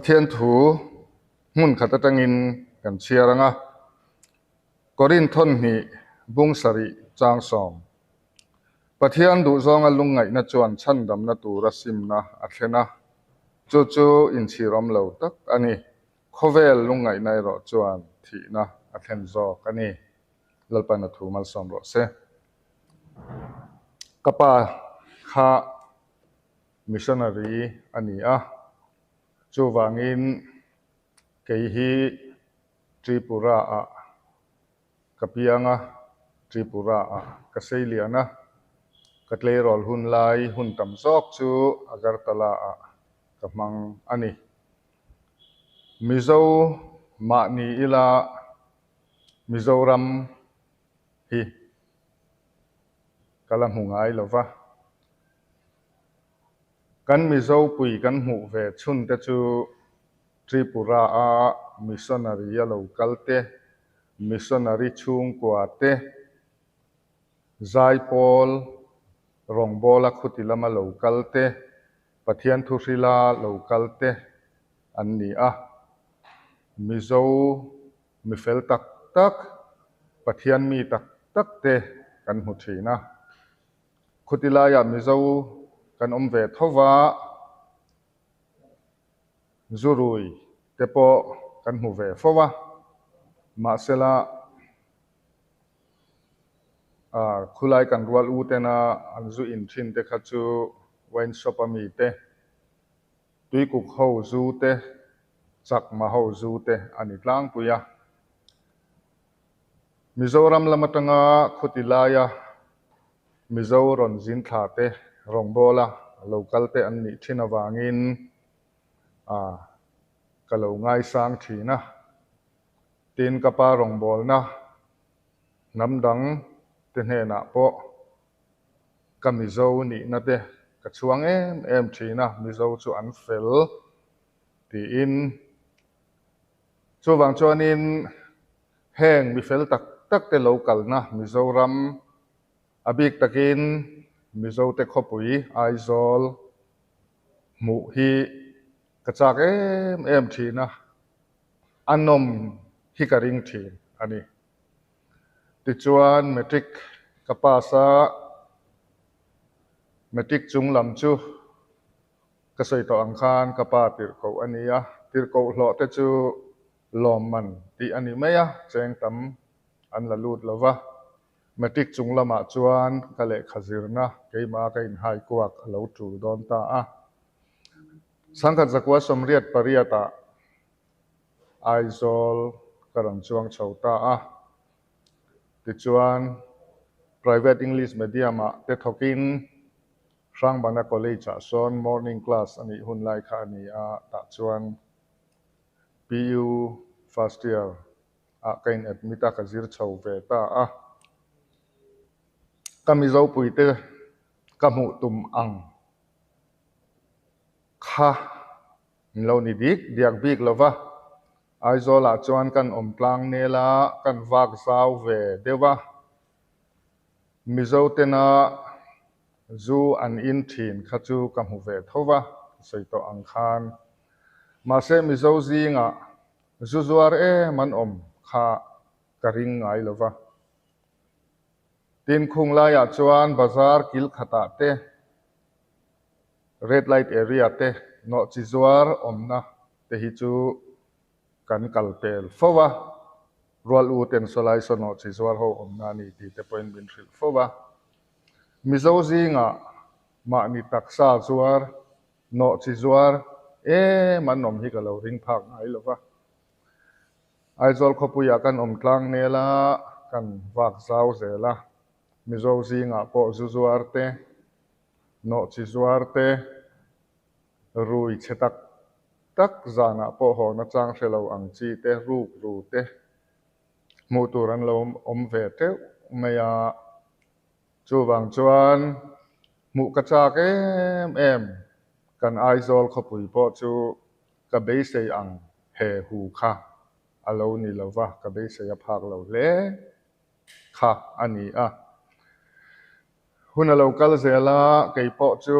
Pathian thu hmun khat atangin kan chhiar ang a, Korinth thawnhnih bung sarih chang sawm. Pathian duhzawnga lungngaihna chuan chhandamna tura simna a thlen a, chu chu inchhirawm lo tak a ni. Khawvel lungngaihna erawh chuan thihna a thlen zawk a ni. Lalpan a thu malsawm rawh se. Ka pa kha missionary a ni a, chuvangin kei hi Tripura ah ka piang a, Tripura ah ka sei lian a, ka tleirawl hun lai hun tam zawk chu Agartala ah ka hmang a ni. Mizo mahni ila Mizoram hi ka la hmu ngai lo va. Kan Mizo pui kan hmuh ve chhun te chu Tripura a missionary a lo kal te, missionary chhungkua te, zaipawl rawngbawla khuti lama lo kal te, Pathian thuhrila lo kal te an ni a. Mizo mi fel tak tak, Pathian mi tak tak te kan hmu thin a. Khuti laiah Mizo kan awm ve tho va, Zurui te pawh kan hmu ve fo a, mahsela khulai kan rual u tena an zu in thin te kha chu wine shop a mi te, tuikuk ho zu te, chakma ho zu te a ni tlangpui a. Mizoram lam atanga khuti laia Mizo rawn zin thla te rawngbawla lo kal te an nih thin avangin ka lo ngaisang thin a. Tin, ka pa rawngbawlna hnam dang te hnenah pawh ka Mizo nihna te ka chhuang em em thin a, Mizo chu an fel tiin. Chuvang chuanin heng mi fel tak tak te lo kalna Mizoram, a bik takin Mizote khawpui Aizawl hmuh hi ka chak em em thin a, a nawm hi ka ring thin a ni. Tichuan Matric ka pass a, Matric chung lam chu Ka sawi tawh ang khan ka pa tirhkoh a ni a, tirhkoh hlawh te chu lawmman tih a ni mai a, cheng tam an la lut lo va. Matric chung lamah chuan ka lehkha zirna keimah ka inhai kuak a lo tul dawn ta a. Sangkhat zakua sawmriat pariatah Aizawl ka rawn chuang chho ta a. Tichuan Private English Medium-ah te thawkin Hrangbana College ah sawn morning class a nih hun lai kha a ni a, tah chuan PU first year ah ka in admit a, ka zir chho ve ta a. Ka Mizopui te ka hmuh tum ang kha in lo ni dik diak bik lo va, Aizawl ah chuan kan awm tlang nel a, kan vak zau ve deuh a. Mizo tena zu an in thin kha chu ka hmu ve tho va, ka sawi tawh ang khan. Mahse Mizo zingah zu zuar em an awm kha ka ring ngai lo va. Tin khung laiah chuan bazar kil khatah te, red light area te nawhchi zuar awmna te hi chu Kan kal pel fo a, rual u ten sawlai sawnawh chi zuar ho awmna a ni tih te pawhin min hrilh fo a. Mizo zingah mahni taksa zuar, nawh chi zuar em an awm hi ka lo ring phak ngai lo va. Aizawl khawpuiah kan awm tlang nel a, kan vak zau zel a. Mizo zingah pawh zu zuar te, nawh chi zuar te, Rui chhe tak tak zanah pawh haw nachang hre lo ang chi te, ruk ru te hmuh tur an lo awm ve teuh mai a. Chuvang chuan hmuh ka chak em em kan Aizawl khawpui pawh chu ka beisei ang he hu kha a lo ni lo va, ka beisei a phak lo hle kha a ni a. Hun a lo kal zel a, kei pawh chu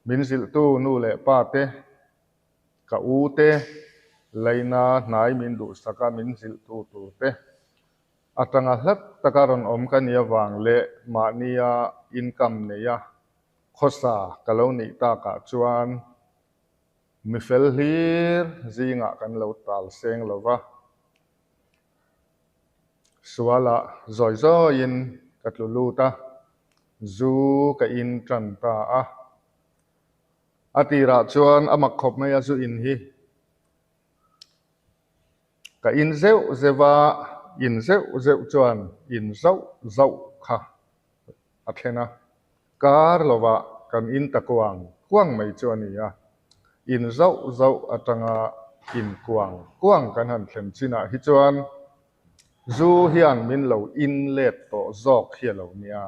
Min zilhtu nu leh pa te Ka u te laina hnai min duhsaka min zilhtu tur te atanga hlat taka rawn awm ka nih avang leh mahnia income neia khawsa ka lo nih takah chuan mi fel hlir zingah kan lo tal seng lo va. Sualah zawi zawiin ka tlu lut a, zu ka in tan ta a. A tirah chuan a mak khawp mai a zu in hi. Ka in zeuh zeuh a, in zeuh zeuh chuan in zauh zauh kha a thlen a. Kar lovah kan in ta kuang kuang mai chu a ni a. In zauh zauh atanga in kuang kuang kan han thlen chinah hi chuan zu hian min lo in let tawh zawk hi a lo nia.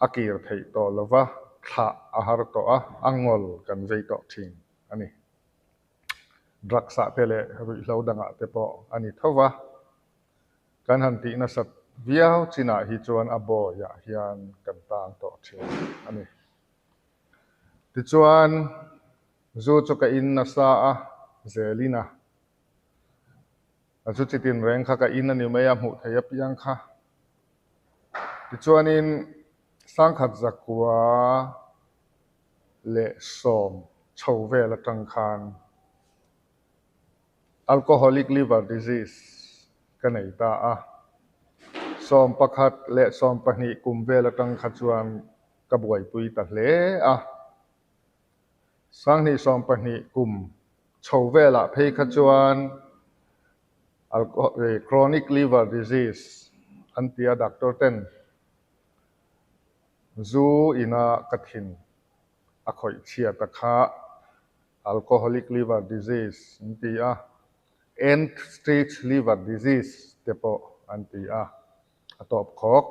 A kir theih tawh lova, thlah a har tawh a, a ngawl kan vei tawh thin a ni. Drugs ah te leh ruihhlo dangah te pawh a ni tho va, kan han tih nasat viau chinah hi chuan a bawiah hian kan tang tawh thin a ni. Tichuan, zu chu ka in nasa a, zelin a. A chu chitin reng kha ka in a ni mai a, hmuh theih apiang kha. Tichuanin sangkhat zakua leh sawm chho vel atang khan Alcoholic Liver Disease ka nei ta a. 11 leh 12 kum vel atang kha chuan ka buaipui ta hle a. 2012 kum chho velah phei kha chuan Chronic Liver Disease an ti a doctor ten zu ina ka thin a khawih chhiat a kha Alcoholic Liver Disease an ti a, End Stage Liver Disease te pawh an ti a, a tawp khawk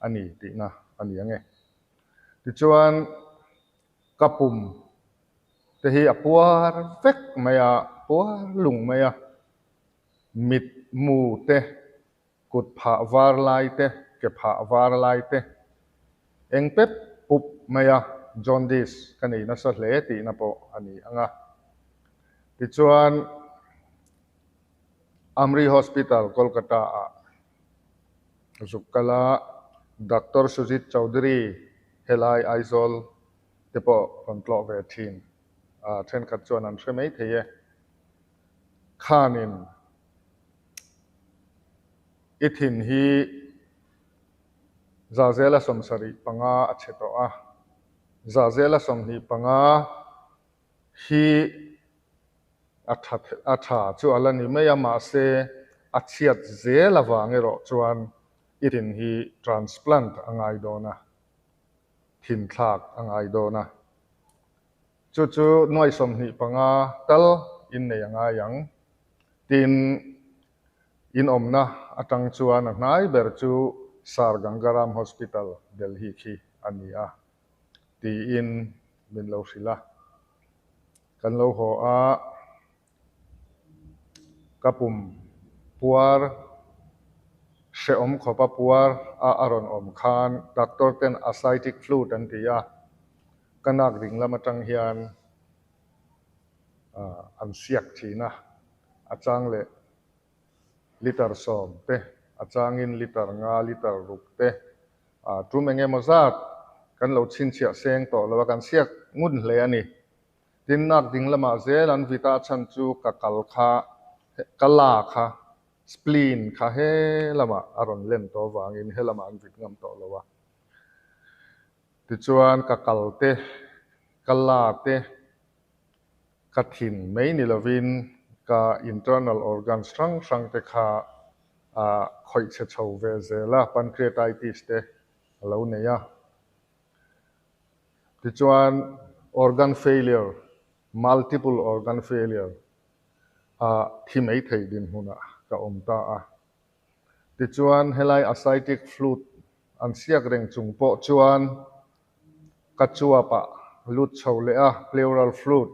a ni tihna a ni ang e. Tichuan ka pum te hi a puar vek mai a, puar lung mai a, mit mu te, kut phah var lai te, ke phah var lai te, eng pep pup mai a, jaundice ka nei nasa hle tihna pawh a ni ang a. Tichuan Amri Hospital, Kolkata ah zuk kal a, Doctor Sujit Chaudhary helai Aizawl te pawh rawn tlawh ve thin a, thenkhat chuan an hre mai thei e. Khanin i thin hi Zazela 75 a chhe tawh a, Zazela 25 hi a tha a tha chu a la ni mai a, mahse a chhiat zel avang erawh chuan i thin hi transplant a ngai dawn a, thin thlak a ngai dawn a. Chu chu nuai 25 tal innei a ngai ang. Tin, in awmna atang chuan a hnai ber chu Sir Gangaram Hospital, Delhi khi a ni a. tiin min lo hrilh a. Kan lo haw a, ka pum puar hrehawm khawpa puar a a rawn awm khan doctor ten ascitic fluid an ti a, ka nak ding lam atang hian an siak thin a, a chang leh litre 10 te, a changin litre 5, litre 6 te Tum eng emaw zat kan lo chhinchhiah seng tawh lo a, kan siak ngun hle a ni. Tin, nak ding lamah zel an vit a, a chhan chu ka kal kha, ka la kha, spleen kha he lamah a rawn len tawh avangin he lamah an vit ngam tawh lo a. Tichuan, ka kal te, ka la te, ka thin mai ni lovin ka internal organs hrang hrang te kha a khawih chhe chho ve zel a, pancreatitis te a lo nei a. Tichuan organ failure, multiple organ failure a thi mai thei dinhmunah ka awm ta a. Tichuan helai ascitic fluid an siak reng chung pawh chuan Ka chuapah lut chho leh a, pleural fluid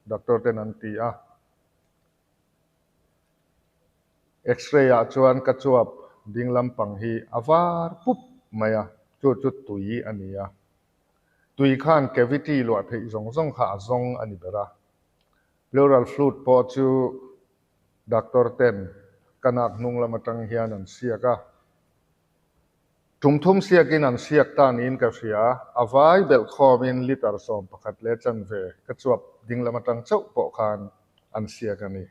doctor ten an ti a. X-ray ah chuan ka chuap ding lampang hi a var pup mai a, chu chu tui a ni a. Tui khan cavity luah theih zawng zawng kha a zawng a ni ber a. Pleural fluid pawh chu doctor ten ka nak hnung lam atang hian an siak a. Tum thum siakin an siak ta niin ka hria. A vai belh khawmin litre 11 leh chanve ka chuap ding lam atang chauh pawh khan an siak a ni.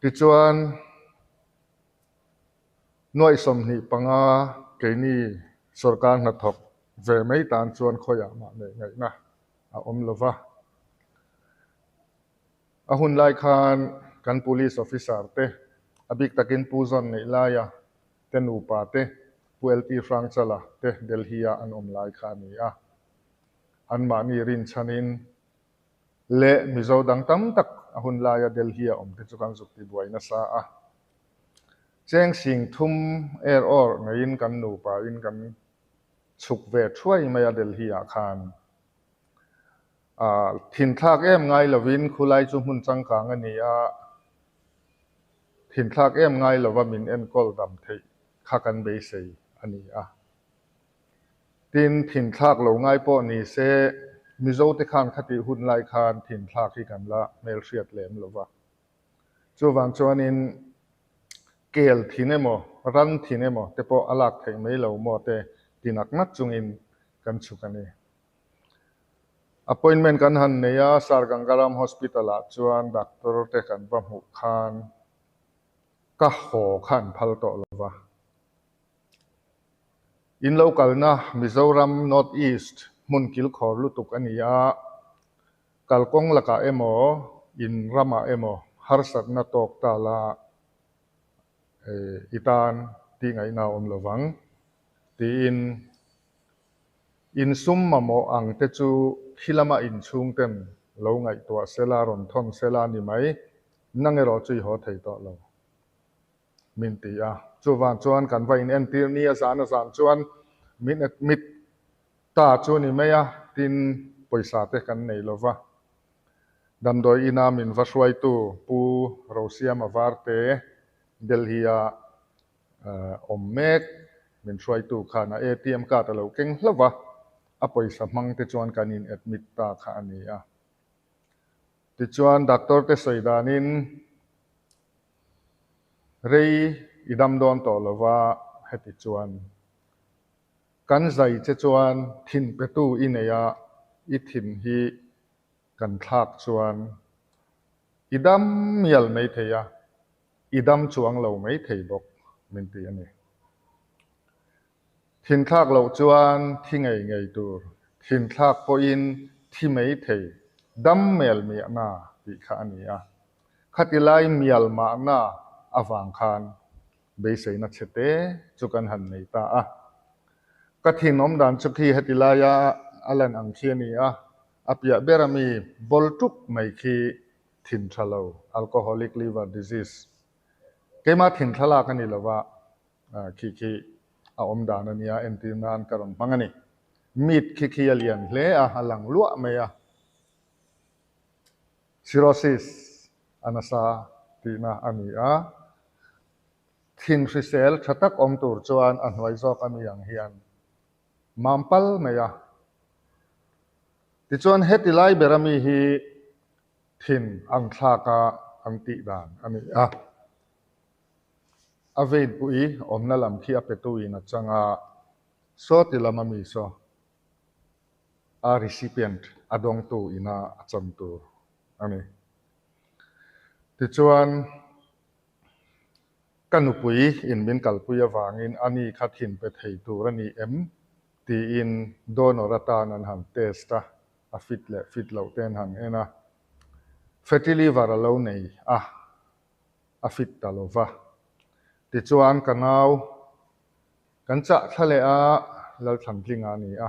Tichuan, 25,000 keini sorkar hnathawk ve mai tan chuan khawiah mah neih ngaihna a awm lo va. A hun lai khan kan police officer te, a bik takin Pu Zawn neih laia te nupa te, Pu LT Hrangchala te Delhi-a an awm lai kha a ni a. Anmahni rinchhanin leh Mizo dang tam tak a hun laia Delhi-a awm te chu kan zuk tibuai nasa a. Cheng sing thum er awr neiin kan nupa in kan chhuk ve thuai mai a Delhi-ah khan. Thinthlak em ngai lovin khulai chu hmun changkang a ni a, thinthlak em ngai lova min enkawl dam theih kha kan beisei a ni a. Tin, thinthlak lo ngai pawh ni se, Mizote khan khatih hun lai khan thinthlak hi kan la hmelhriat lem lo va. Chuvang chuanin kel thin emaw, ran thin emaw te pawh a lak theih mai lo maw te ti nak nak chungin kan chhuk a ni. Appointment kan han nei a, Sir Gangaram Hospital ah chuan doctor te kan va hmuh khan ka haw kha an phal tawh lo va. In lo kalna Mizoram North East hmun kilkhawr lutuk a ni a, kalkawng lakah emaw, in ramah emaw harsatna tawk ta la i tan tih ngaihna a awm lo vang tiin Insum mamawh ang te chu khi lama inchhung ten lo ngaihtuah sela rawn thawn sela ni mai, nang erawh chu i haw thei tawh lo min ti a. Chuvang chuan kan va in entir ni a zan a zan chuan min admit ta chu ni mai a, tin pawisa te kan nei lo va. Damdawi ina min va hruaitu Pu Rosiama Varte Delhi-a awm mek min hruaitu khan a ATM card a lo keng hlauh va, a pawisa hmang te chuan kan in admit ta kha a ni a. Tichuan doctor te sawi danin rei i dam dawn tawh lo va, heti chuan kan zai che chuan thin petu i nei a, i thin hi kan thlak chuan i dam mial mai thei a, I dam chuang lo mai thei bawk min ti a ni. Thinthlak loh chuan thi ngei ngei tur, thinthlak pawhin thi mai thei, dam mel miahna tih kha a ni a. Khati lai mial mahna avang khan beiseina chhe te chu kan han nei ta a. Ka thin awm dan chu khi heti laia a lan ang khi a ni a, a piah ber ami ball tuk mai khi thin tha lo, alcoholic liver disease, keimah thin thlalak a ni lo va, khi khi a awm dan a nia, entir nan ka rawn hmang a ni. Meat khi khi a lian hle a, a lang luah mai a, cirrhosis a nasa tihna a ni a, thin hrisel tha tak awm tur chuan a hnuai zawk a mi ang hian mam pal mai a. Tichuan heti lai ber a mi hi thin an thlak a an tih dan a ni a. A vein pui awmna lam khi a petu in a chang a, saw ti lam a mi saw a recipient a dawngtu ina a chan tur a ni. Tichuan ka nupui in min kalpui avangin a ni kha thin pe thei tur a ni em tiin donor atan an han test a. a fit leh fit loh te an han en a, fatty liver a lo nei a, a fit ta lo va. Tichuan ka nau kan chah thla leh a, Lalthlamtlinga a ni a,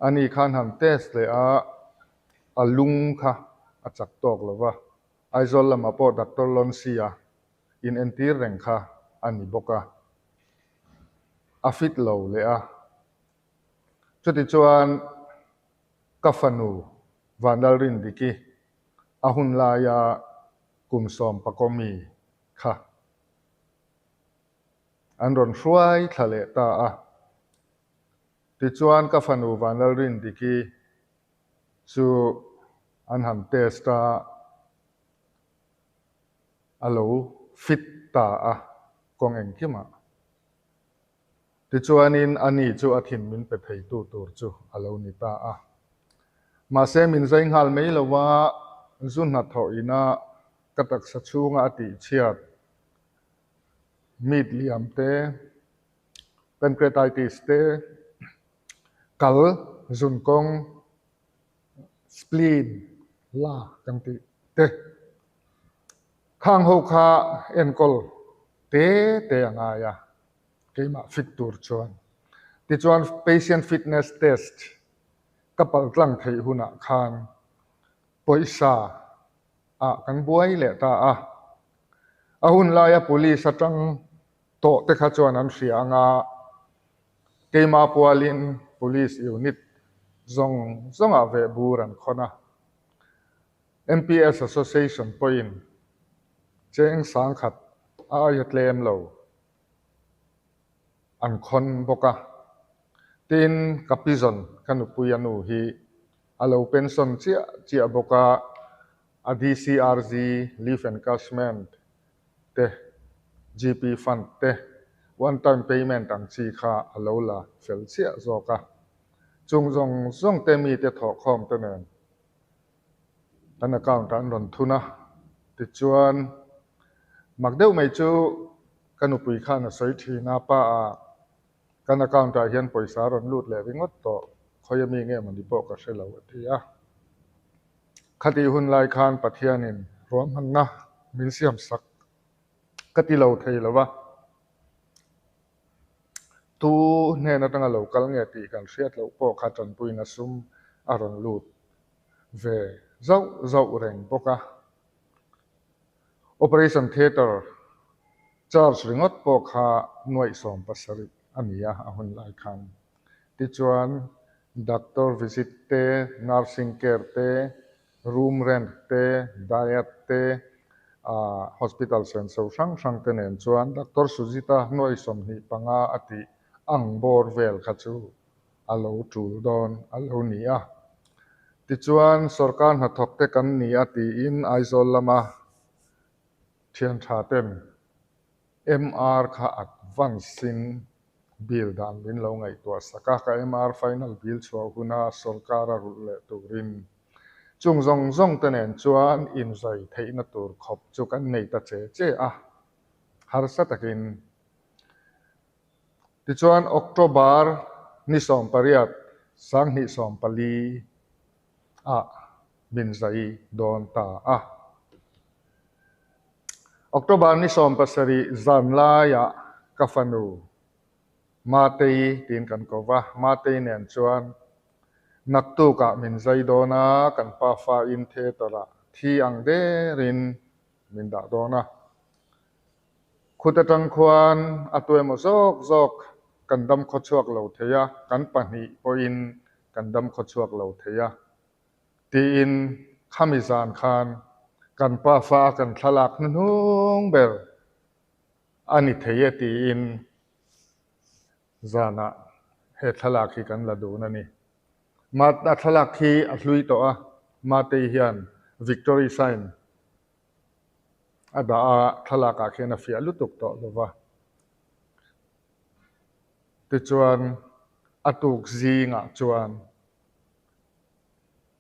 ani khan han test leh a, a lung kha a chak tawk lo va, Aizawl lamah pawh Doctor Lonsi-a inentir reng kha a ni bawk a, a fit lo leh a. Chutichuan ka fanu Vanlalrindiki a hun laia kum sawm pakawmi kha an rawn hruai thla leh ta a. Tichuan ka fanu Vanlalrindiki. Chu an han test a, a lo fit ta a kawng engkimah. Tichuanin ani chu a thin min pe theitu tur chu a lo ni ta a. Mahse min zai nghal mai lo a, zu hnathawh ina ka taksa chhunga a tihchhiat mit liam te, pancreatitis te, kal zunkawng, spleen, la kan tih te khang ho kha enkawl te te a ngai a, keimah fit tur chuan. Tichuan patient fitness test ka paltlang theih hunah khan pawisa ah kan buai leh ta a. A hun laia police atang tawh te kha chuan an hria anga keimah pualin police unit zawng zawngah veh bur an khawn a. MPS Association pawhin cheng sangkhat a aia tlem lo an khawn bawk a. Tin, ka pizawn ka nupui a nu hi a lo pension chiah chiah bawk a, a DCRZ leave encashment te, GP fund te, one time payment ang chi kha a lo la fel chiah zawk a. Chung zawng zawng te mite thawhkhawm te nen kan account ah an rawn thun a, tichuan mak deuh mai chu ka nupui khan a sawi thin a, pa ah kan account ah hian pawisa a rawn lut leh ringawt tawh, khawi ami nge mawni pawh ka hre lo a ti a. Khatih hun lai khan Pathianin ruahmanna min siam sak ka ti lo thei lo va, tu hnen atanga lo kal nge tih kan hriat loh pawh kha tanpuina sum a rawn lut ve zauh zauh reng bawk a. Operation Theatre charge ringawt pawh kha nuaih 70 a ni a, a hun lai khan. Tichuan doctor visit te, nursing care te, room rent te, diet te, hospital senso hrang hrang te nen chuan Doctor Sujita nuaih 25 a tih ang bawr vel kha chu a lo tul dawn a lo ni a. Tichuan sorkar hnathawk te kan ni a tiin Aizawl lama thian tha ten MR kha advance in bill dan min lo ngaihtuah sak a, ka MR final bill chhuah huna sorkar a rulh leh turin chung zawng zawng te nen chuan inzai theihna tur khawp chu kan nei ta che che a, harsa takin. Tichuan October ni 18 2014 ah min zai dawn ta a. October ni 17 zan laiah ka fanu Matei tiin kan ko va, Matei nen chuan naktukah min zai dawn a, kan pafa in theatre ah thi ang derin min dah dawn a. Khut atang khuan a tuemaw zawk zawk kan dam khawchhuak lo thei a, kan pahnih pawhin kan dam khawchhuak lo thei a tiin khami zan khan kan pafa a kan thlalak hnuhnung ber a ni thei e tiin zanah he thlalak hi kan la dun a ni. A thlalak hi a hlui tawh a, Matei hian Victory sign A dah a, thlalakah khian a fiah lutuk tawh lo va. Tichuan, a tuk zingah chuan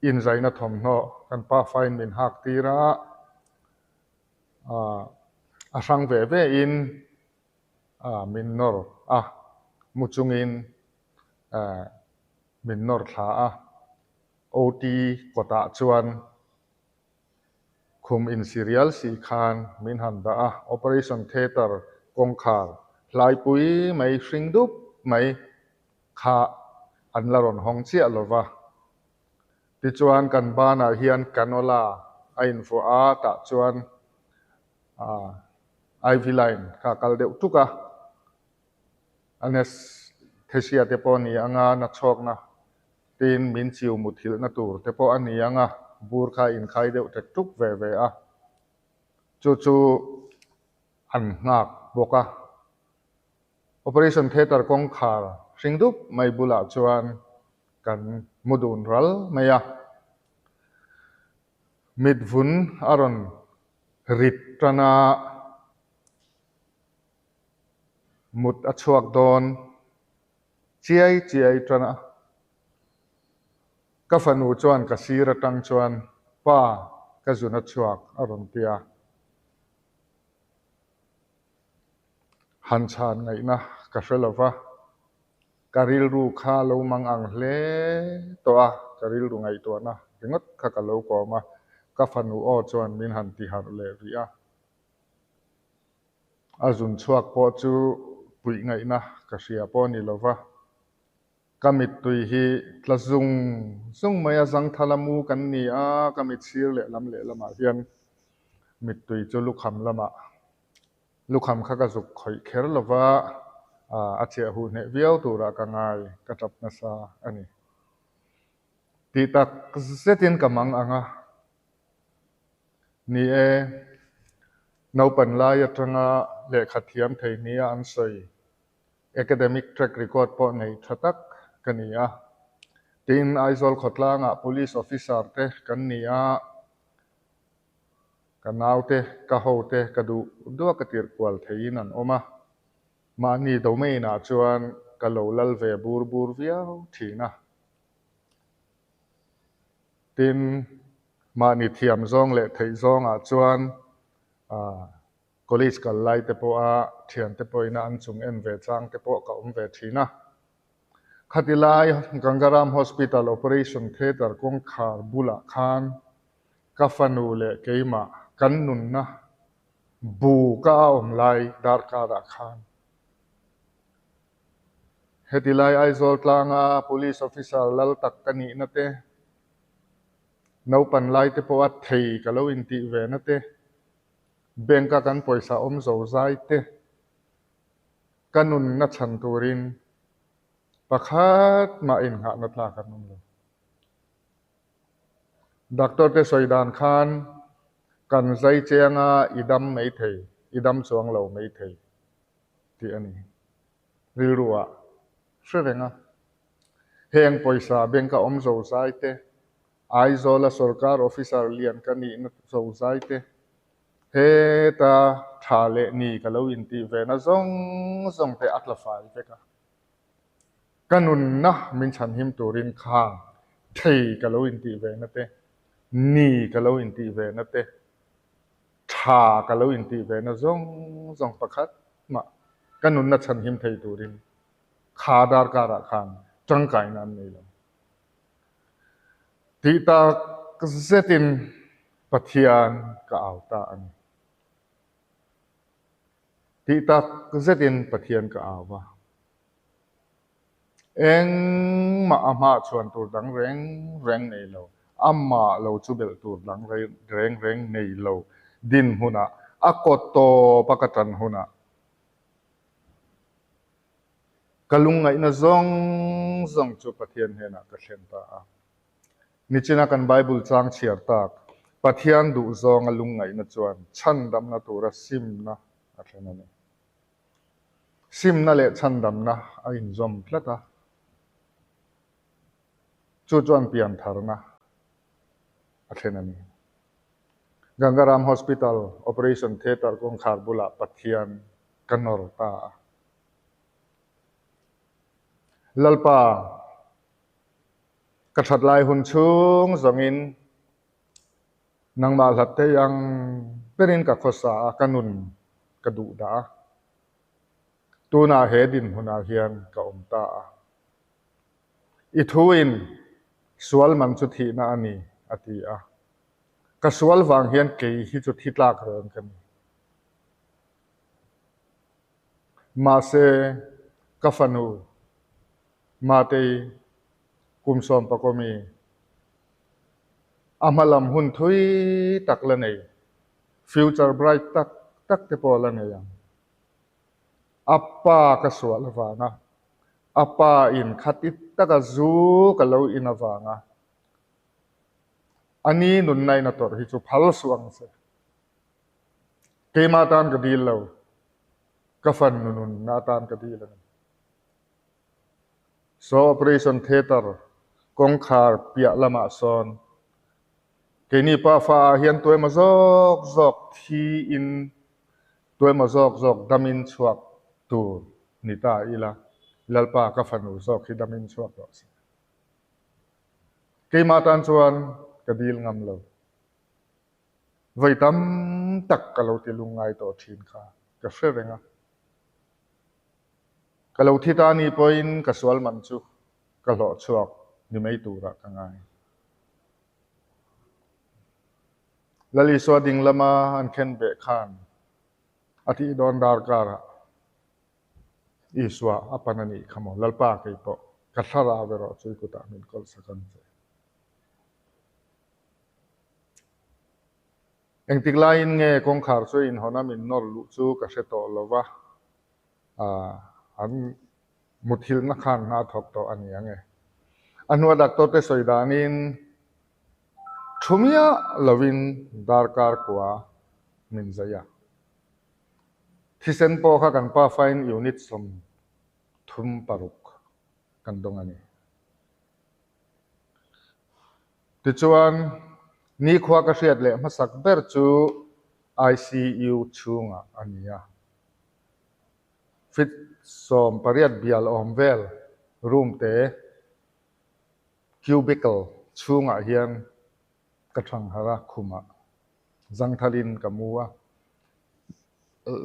inzaina thawmhnaw kan pafain min hak tir a, a hrang ve vein min nawr a, mu chungin min nawr thla a, OT kawtah chuan Khum insirial si khan min han dah a, operation theatre kawngkhar hlaipui mai hring dup mai kha an la rawn hawng chiah lo va. Tichuan kan banah hian canola a invuah a, tah chuan IV line kha a kal deuh tuk a, anesthesia te pawh a ni ang a, nachhawkna Tin, min chiu muthilhna tur te pawh a ni ang a, bur kha inkhai deuh tek tuk ve ve a, chu chu an nghak bawk a. Operation Theatre kawngkhar hring dup mai bulah chuan kan mu dun ral mai a. Mit vun a rawn rit tan a, mut a chhuak dawn chiai chiai tan a. Ka fanu chuan ka sir atang chuan, Pa, ka zun a chhuak a rawn ti a. Han chhan ngaihna ka hre lo va, ka rilru kha lo mang ang hle tawh a, ka rilru ngaihtuahna ringawt kha ka lo kawm a, ka fanu aw chuan min han ti harh leh rih a. A zun chhuak pawh chu puih ngaihna ka hria pawh a ni lo va. Ka mittui hi tla zung zung mai a, zangthal a mu kan ni a, ka mit sir lehlam lehlamah hian mittui chu lukham lamah lukham kha ka zuk khawih kher lo va, a chiah huh hneh viau turah ka ngai, ka tap nasa a ni. Tih tak zetin ka mang ang a, ni e, naupan lai atanga lehkha thiam thei nia an sawi. Academic track record pawh nei tha tak ka ni a. Tin, Aizawl khawtlangah Police Officer te kan ni a, ka naute, ka hote ka duh duah ka tirh kual theiin an awm a. Mahni domain ah chuan ka lo lal ve bur bur viau thin a. Tin, mahni thiam zawng leh theih zawngah chuan College kal lai te pawha thiante pawhin a an chung en ve chang te pawh ka awm ve thin a. Khati lai Gangaram Hospital Operation Theatre kawngkhar bulah khan ka fanu leh keimah kan nunna bu ka a awm lai darkarah khan heti lai Aizawl tlanga Police Officer lal tak ka nihna te, naupan lai te pawha thei ka lo intih ve na te, Bank a kan pawisa awm zo zai te ka nunna chhan turin pakhat mah innghahna tlak an awm lo. Doctor te sawi dan khan kan zai chiang a i dam mai thei, i dam chuang lo mai thei tih a ni. Rilru ah hre reng a. Heng pawisa bank a awm zo zai te Aizawla sorkar officer lian ka nihna zozai te, heta tha leh ni ka lo intih ve na zawng zawng te a tla fai vek a. Ka nunna min chhanhim turin khang thei ka lo intih ve na te, ni ka lo intih ve na te, tha ka lo intih ve na zawng zawng pakhat mah ka nunna chhanhim thei turin kha darkarah khan tangkaina an nei lo. Tih tak zetin Pathian ka au ta a ni. Tih tak zetin Pathian ka au va. Engmah a hmah chhuan tur dang reng reng nei lo, amah lo chu belh tur dang reng reng nei lo dinhmunah, a kaw tawp a ka tan hunah, Ka lungngaihna zawng zawng chu Pathian hnenah ka thlen ta a. Nichina kan Bible chang chhiar tak, Pathian duh zawnga lungngaihna chuan chhandamna tura simna a thlen a ni. Simna leh chhandamna a inzawm tlat a, chu chuan piantharna a thlen a ni. Gangaram Hospital Operation Theatre kawngkhar bulah Pathian ka nawr ta a. Lalpa, ka that lai hun chhung zawngin nangmah hlat thei ang berin ka khawsa a, ka nun ka duh dah a. Tunah he dinhmunah hian ka awm ta a. I thuin sual man chu thihna a ni, a ti a. Ka sual vang hian kei hi chu thi tlak reng ka ni. Mahse, ka fanu Matei kum sawmpakawmi a hma lam hun thui tak la nei, future bright tak tak te pawh la nei ang. A pa ka sual avanga, a pa in khati taka zu ka lo in avanga a ni nunna in a tawrh hi chu phal suh ang che. Keimah tan ka dil lo, ka fanu nunna atan ka dil a ni. Saw operation theatre kawngkhar piah lamah sawn. Keini pafa ah hian tuemaw zawk zawk thiin tuemaw zawk zawk damin chhuak tur ni ta ila, Lalpa ka fanu zawk hi damin chhuak rawh se. Keimah tan chuan ka dil ngam lo. Vawi tam tak ka lo ti lungngai tawh thin kha ka hre reng a. Ka lo thi ta ni pawhin ka sual man chu ka hlawh chhuak ni mai turah ka ngai. Lal Isua ding lama an khen beh khan a tih dawn darkarah Isua a pan a nih kha maw? Lalpa kei pawh ka thlarau erawh chu i kutah min kawlhsak ang che. Engtik laiin nge kawngkhar chu inhawn a min nawr luh chu ka hre tawh lo va, an muthilhna khan hna thawk tawh a ni ang e. A hnua doctor te sawi danin thu miah lovin darkar kua min zai a. Thisen pawh kha kan pafain unit 36 kan dawng a ni. Tichuan, nikhua ka hriat leh hmasak ber chu ICU chhungah a ni a. Feet 18 bial awm vel room te cubicle chhungah hian ka thangharh a, khumah zangthalin ka mu a.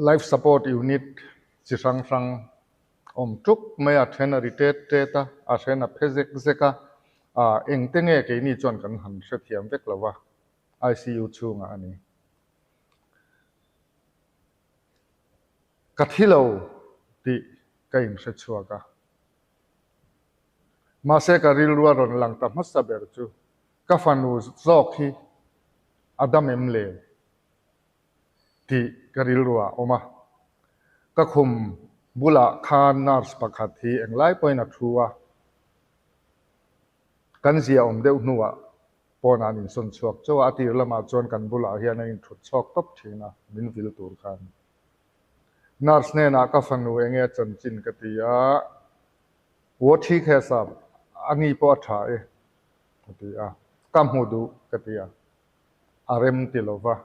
Life support unit chi hrang hrang awm tuk mai a, then a ri tet tet a, a then a phe zek zek a, ah engte nge keini chuan kan han hrethiam vek lo va, ICU chhungah a ni. Ka thi lo tih ka inhre chhuak a. Mahse ka rilru a rawn lang ta hmasa ber chu ka fanu zawk hi a dam em le tih ka rilru ah awm a. Ka khum bulah khan nurse pakhat hi englai pawhin a thu a, kan zia awm deuh hnuah pawn an insawn chhuak chauh a, a tir lamah chuan kan bulah hian a inthut chhawk tawp thin a, min vil tur khan. Nurse hnenah ka fanu enge a chanchin ka ti a, Wo thi khe sap, a ni pawh a tha e, ka ti a, ka hmu duh ka ti a, a rem ti lo va.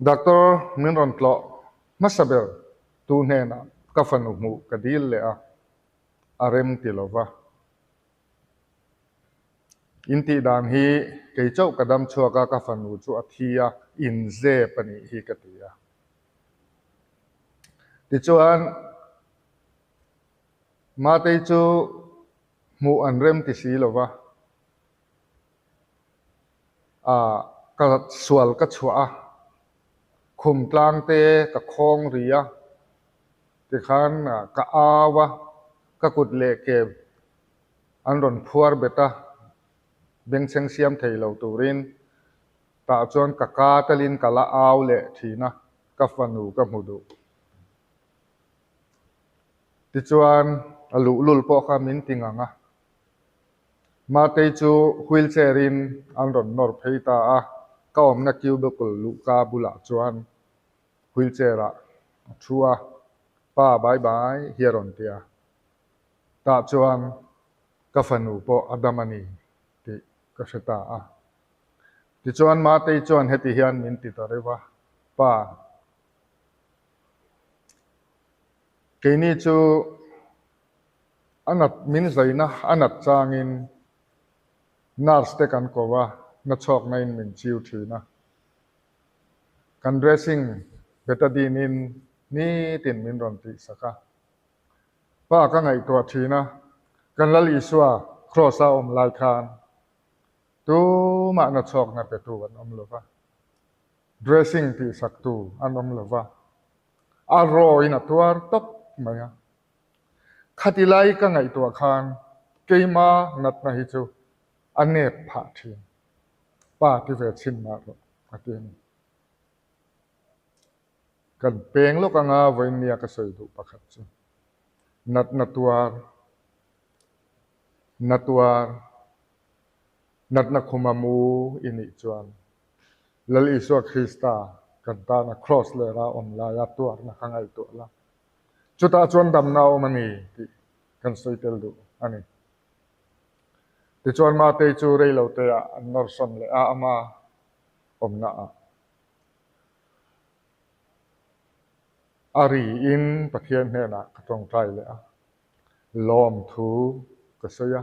Doctor min rawn tlawh hmasa ber tu hnenah ka fanu hmuh ka dil leh a, a rem ti lo va. In tih dan hi kei chauh ka dam chhuak a, ka fanu chu a thi a, in zep a nih hi ka ti a. Tichuan, Matei chu hmuh an rem ti si lo va, ah ka sual ka chhuah a, khum tlang te ka khawng ri a, tikhan ka au a, ka kut leh ke an rawn phuar bet a, bengchheng siam thei lo turin tah chuan ka ka telin ka la au leh thin a, ka fanu ka hmu duh. Tichuan a luhlul pawh kha min ti ngang a, Matei chu wheelchair in an rawn nawr phei ta a, ka awmna cubicle luhka bulah chuan wheelchair ah a thu a, Pa bye bye hi a rawn ti a, tah chuan ka fanu pawh a dam a ni tih ka hre ta a. Tichuan Matei chuan heti hian min ti ta reuh a, Pa, keini chu a nat min zaina a nat changin nurse te kan ko a, nachhawkna in min chiu thin a. Kan dressing betadine in nitin min rawn tihsak a. Pa ka ngaihtuah thin a, kan Lal Isua cross a awm lai khan tumah nachhawkna petu an awm lo va, dressing tihsaktu an awm lo va, a raw in a tuar tawp mai a. Khati lai ka ngaihtuah khan keima natna hi chu a nep phah thin. Pa ti ve chhin mah rawh a ti a ni. Kan peng lawk anga vawiinnia ka sawi duh pakhat chu natna tuar, na tuar, natna khuma mu i nih chuan Lal Isua Krista kan tana Kraws lera awm laia tuarna kha ngaihtuah la. Chutah chuan damna a awm a ni tih kan sawi tel duh a ni. Tichuan Matei chu rei lo te ah an nawr sawn leh a, ama awmna ah. A ri in Pathian hnenah ka tawngtai leh a, lawmthu ka sawi a.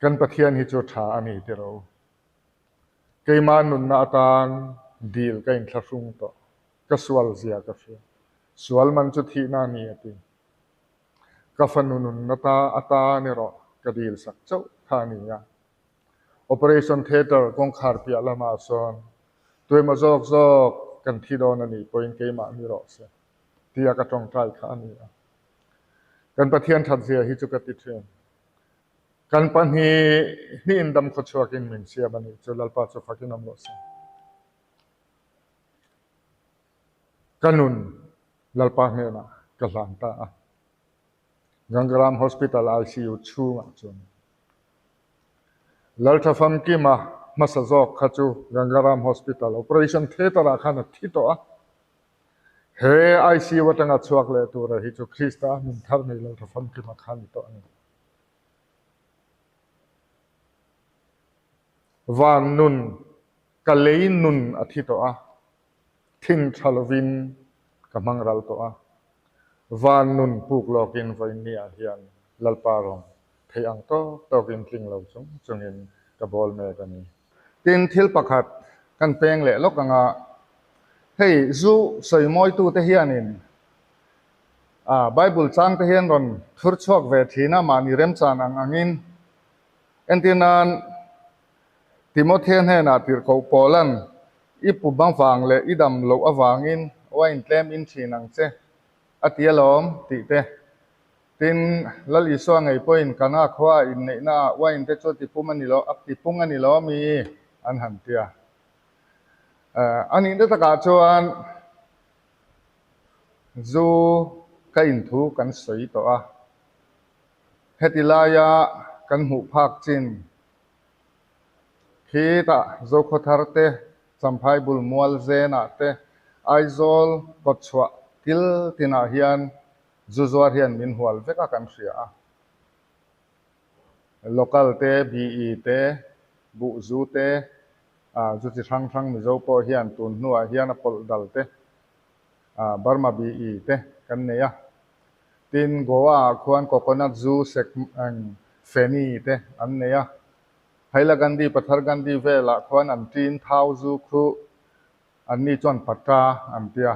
Kan Pathian hi chu tha a ni tiro. Keimah nunna atan dil ka inthlahrung tawh. Ka sual zia ka hria. Sual man chu thihna a ni a ti. Ka fanu nunna ta atan erawh ka dil sak chauh kha a ni a. Operation Theatre kawngkhar piah lamah sawn tuemaw zawk zawk kan thi dawn a nih pawhin keimah ni rawh se tia ka tawngtai kha a ni a. Kan Pathian that zia hi chu ka ti thin. Kan pahnih hnihin dam khawchhuakin min siam a nih chu Lalpa chu fakin awm rawh se. Ka nun Lalpa hnenah ka hlan ta a. Gangaram Hospital ICU chhungah chuan Laltha Famkima hmasa zawk kha chu Gangaram Hospital Operation Theatre ah khan a thi tawh a. He ICU atanga chhuak leh tura hi chu Krista min thar nei Laltha Famkima kha a ni tawh a ni. Van nun ka lei nun a thi tawh a, thin tha lovin ka hmang ral tawh a. Van nun puk lawkin vawiinniah hian Lalpa rawng theih ang tawk tawkin tling lo chung chungin ka bawl mek a ni. Tin, thil pakhat kan peng leh lawk ang a, hei zu sawi mawitute hianin Bible changte hian rawn thur chhuak ve thin a, mahni remchan ang angin. Entir nan, Timothea hnenah tirhkoh Paula'n, I pu bang vang leh i dam loh avangin wine tlem in thin ang che, a ti alawm, tih te. Tin, Lal Isua ngei pawhin Kana khua inneihnaah wine te chu a tipum a ni lo, a tipung a ni lo ami? an han ti a. A nihna takah chuan zu ka inthu kan sawi tawh a. Heti laia kan hmuh phak chin khitah Zokhawthar te, Champhai bul mual zenah te, Aizawl kawtchhuah kil tinah hian zu zuar hian min hual vek a kan hria a. Local te, BE te, buh zu te, zu chi hrang hrang Mizo pawh hian tun hnuah hian a pawlh dal te, Burma BE te kan nei a. Tin, Goa ah khuan coconut zu sek feni te an nei a. Hailakandi, Pathargandi velah khuan an tin thau zu khu anni chuan patra an ti a.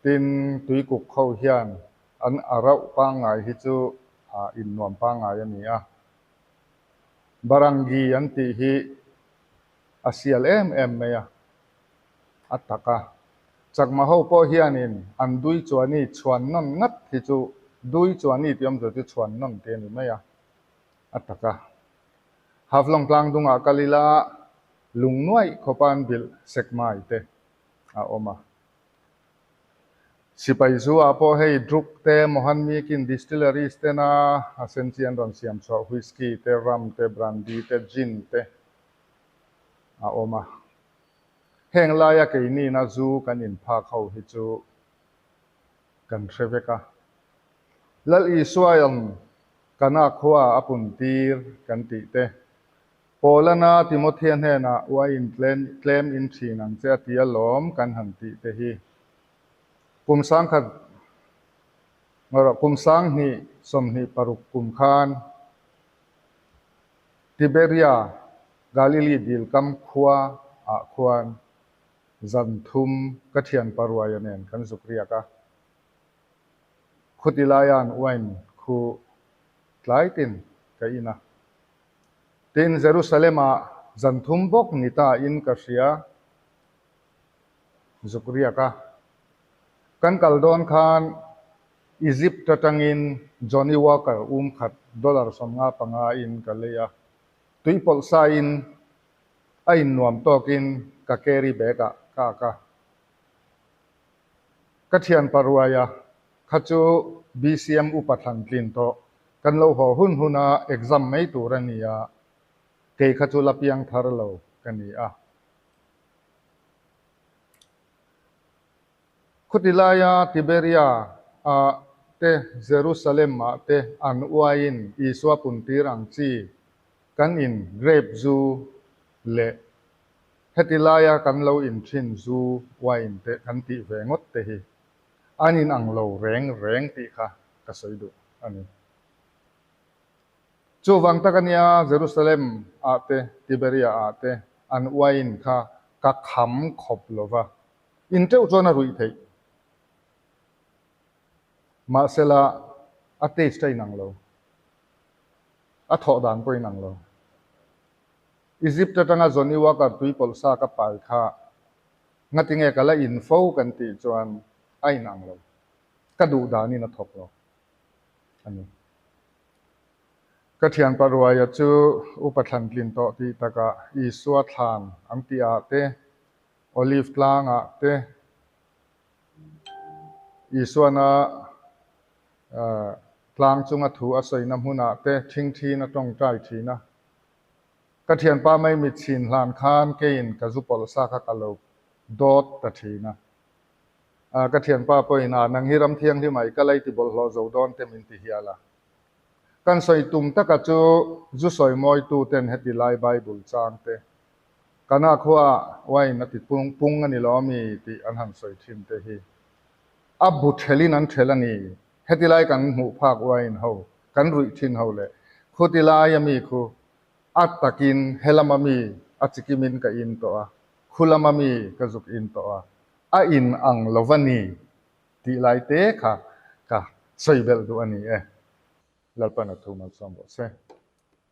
Tin, tuikuk ho hian an a rauh pangngai hi chu innuam pangngai a ni a. Barangi an tih hi a sial em em mai a. A tak a. Chakma ho pawh hianin an dui chuani chhuan nawn ngat hi chu dui chuani tih awmzia chu chhuan nawn tih a ni mai a. A tak a. Haflong tlang dungah kal ila lung nuaih khawpa an bilh sekmai te a awm a. Sipai zu ah pawh hei Druk te, Mohan Meakin Distilleries tena a sen chi an rawn siam chhuah Whisky te, Rum te, Brandy te, Gin te a awm a. Heng laia keinina zu kan inphak ho hi chu kan hre vek a. Lal Isua'n Kana khua a puntir kan tih te, Paulana Timothea hnenah uaiin tlem in thin ang che a ti alawm kan han tih te hi. Kum sangkhat kum sanghnih 26 kum khan Tiberia Galili dil kam khua ah khuan zan thum ka thian paruaia nen kan zuk riak a. Khuti laia'n wine khu tlai tin ka in a. Tin, Jerusalem ah zan thum bawk ni ta in ka hria zuk riak a. Kan kal dawn khan Egypt atangin Johnnie Walker um khat dollar 55 in ka lei a. Tui pawlh saiin a innuam tawkin ka carry bag ah ka ak a. Ka thian paruaia kha chu BCM upa thlan tlin tawh kan lo haw hun hun a exam mai tur a ni a, kei kha chu la piang thar lo ka ni a. Khuti laia Tiberia a te Jerusalem ah te an uaiin Isua puntir ang chi kan in grape zu leh heti laia kan lo in thin zu wine te kan tih ve ngawt te hi an in ang lo reng reng tih kha ka sawi duh a ni. Chuvang tak a nia Jerusalem ah te Tiberia ah te an wine kha ka kham khawp lo va, in teuh chuan a ruih theih. Mahsela a taste a inang lo, a thawh dan pawh a inang lo. Egypt atanga Johnnie Walker tui pawlh sa ka pai kha ngatinge ka la in fo kan tih chuan a inang lo, ka duh danin a thawk lo a ni. Ka thianpa Ruaia chu upa thlan tlin tawh tih takah Isua thlan an tih ah te, Olive tlangah te, Isuana tlang chunga thu a sawina hmunah te ṭhingṭhin a tawngtai ṭhin a. Ka ṭhianpa mai mitchhin hlan khan keiin ka zu pawlh sa kha ka lo dawt ta ṭhin a. Ka ṭhianpa pawhin a, nang hi ram thianghlim ah i kal a i ti bawlhhlawh zo dawn te min ti hial a. Kan sawi tum taka chu zu sawi mawitu ten heti lai Bible chang te Kana khua wine a ti pung pung a ni lo ami tih an han sawi thin te hi a bu thelin an thel a ni. Heti lai kan hmuh phak wine ho, kan ruih thin ho leh khuti lai ami khu a takin helam ami a chikimin ka in tawh a, khulam ami ka zuk in tawh a, a in ang lo va ni tih lai te kha ka sawi belh duh a ni e. Lalpan a thu malsawm rawh se.